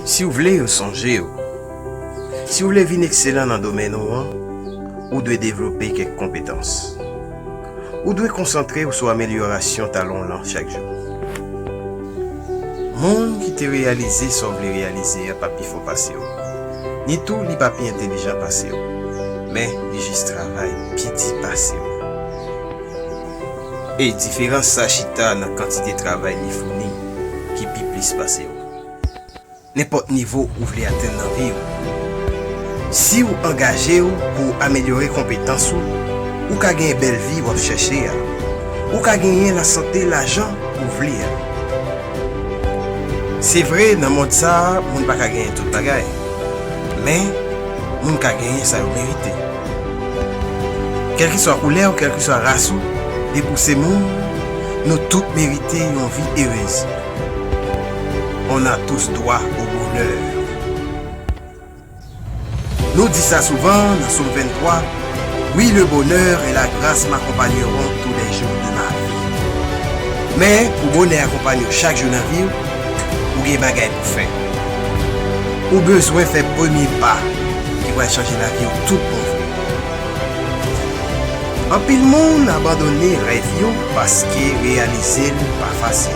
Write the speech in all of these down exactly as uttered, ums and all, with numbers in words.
Si w vle yo sonje w, si w vle vin ekselan nan domèn ou an, ou dwe devlope kèk konpetans. Ou dwe konsantre w sou amelyorasyon talan w lan chak jou. Moun ki te reyalize sa w vle reyalize a pa pi fò pase w, ni tou li pa pi entelijan pase w, men li jis travay pi di pase w. E diferans sa chita nan kantite travay li founi ki pi plis pase w. Nenpòt nivo ou vle atenn nan vi w, si w angaje w pou w amelyore konpetans ou, ou ka genyen bèl vi w ap chèche a. Ou ka genyen lasante, lajan ou vle a. Se vre, nan mond sa a, moun pa ka genyen tout bagay. Men, moun ka genyen sa yo merite. Kèlkeswa koulè w, kèlkeswa ras ou, depi w se moun, nou tout merite yon vi erez. On a tous droit au bonheur. Nou di sa souvan nan Sòm venntwa, "Oui, le bonheur et la grâce m'accompagneront tous les jours de ma vie." Men, pou bonè akonpanye w chak jou nan vi w, ou gen bagay pou fè. Ou bezwen fè premye pa ki pral chanje lavi w tout bon vre. Anpil moun abandone rèv yo paske reyalize l pa fasil.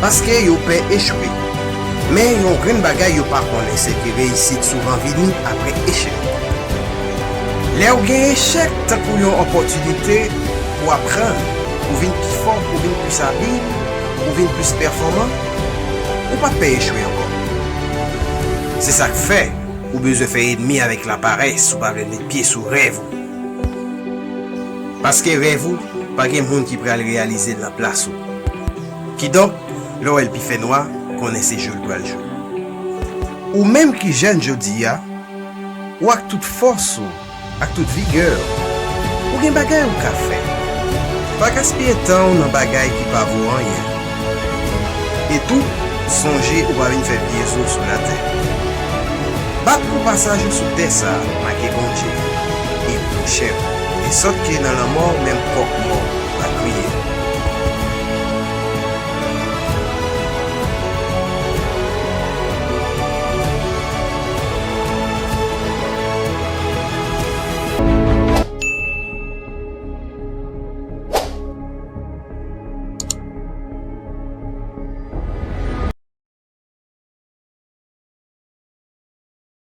Paske yo pè echwe. Men yon grenn bagay yo pa konnen, se ke reyisit souvan vini apre echèk. Lè w gen echèk tankou yon opòtinite pou aprann, pou vin pi fò, pou vin plis abil, pou vin plis pèfòman, ou p ap pè echwe ankò. Se sa k fè ou bezwen fè enmi avèk laparès si w pa vle met pye sou rèv ou. Paske rèv ou, pa gen moun ki pral reyalize l nan plas ou. Kidonk, lè w wè l pi fènwa, konnen se jou l pral jou. Ou menm ki jèn jodi a, ou ak tout fòs ou, ak tout vigè w, ou gen bagay ou ka fè. Pa gaspiye tan w nan bagay ki pa vo anyen. E tou, sonje ou pa vin fè pye zo sou latè. Bat pou pasaj ou sou tè sa a, make Bondye e pwochen w. De sòt ke nan lanmò w